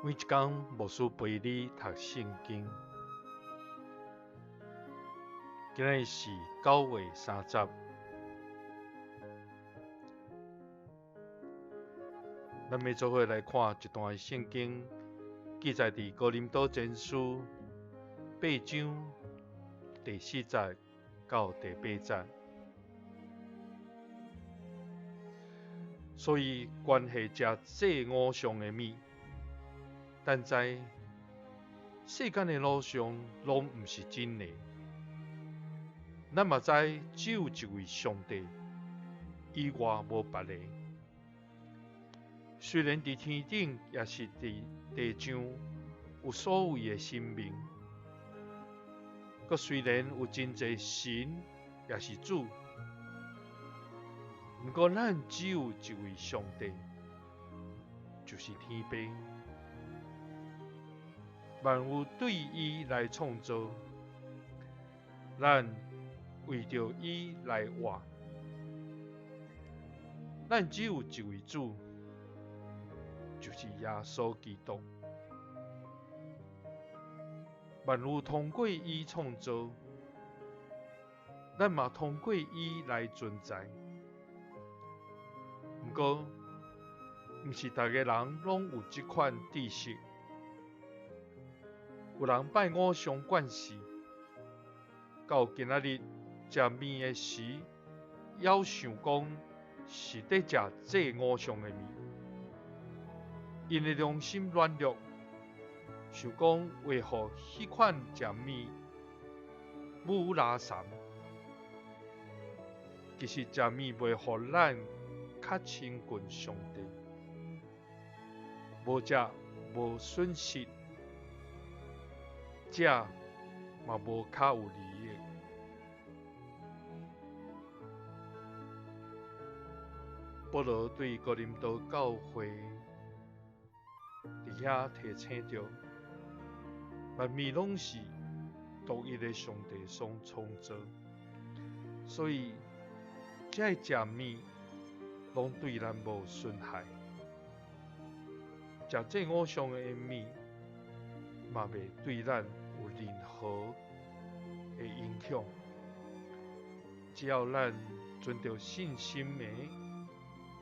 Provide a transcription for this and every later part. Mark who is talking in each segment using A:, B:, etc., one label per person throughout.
A: 每一工牧師陪你讀聖經。今日是9月30，咱欲做伙來看一段聖經，記載佇哥林多前書八章第四節到第八節。所以，關係食祭偶像的物，咱知世間的偶像攏毋是真的。咱嘛知只有一位上帝，以外無別个。雖然佇天頂，抑是佇地上有所謂的神明，閣雖然有真濟神，抑是主，毋過咱只有一位上帝，就是天父。萬有對伊來創造，咱為著伊來活。咱只有一位主，就是耶穌基督。萬有通過伊創造，咱嘛通過伊來存在。毋過，毋是逐个人攏有這款知識。有人拜偶像慣勢，到今仔日食麵的時，猶想講是佇食祭偶像的麵。𪜶的良心軟弱，想講會予彼款食麵母垃圾。其實食麵袂予咱較親近上帝，無食無損失。食嘛無較有利益。保羅對哥林多教會佇遐提醒著，萬物攏是獨一的上帝所創造，所以這个食物攏對咱無損害。食祭偶像的物嘛袂對咱有任何的影響。只要咱存著信心的，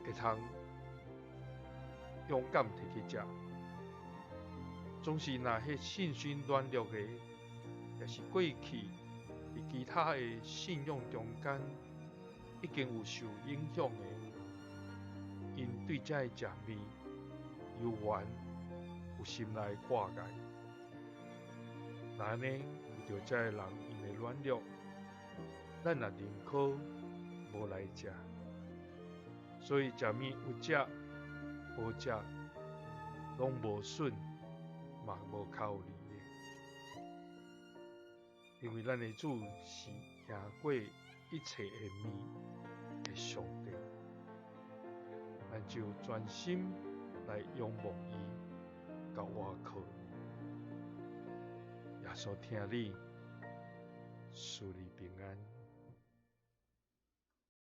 A: 會通勇敢摕去食。總是若彼信心軟弱的，抑是過去佇其他的信仰中間已經有受影響的，𪜶對這个食物猶原有心內掛礙。若按呢，為著這个人𪜶的軟弱，咱也寧可無來食。所以食物有食無食，攏無損，嘛無較有利益。因為咱的主是贏過一切的物的上帝，咱就專心來仰望伊，佮倚靠伊。耶穌疼你，賜你平安。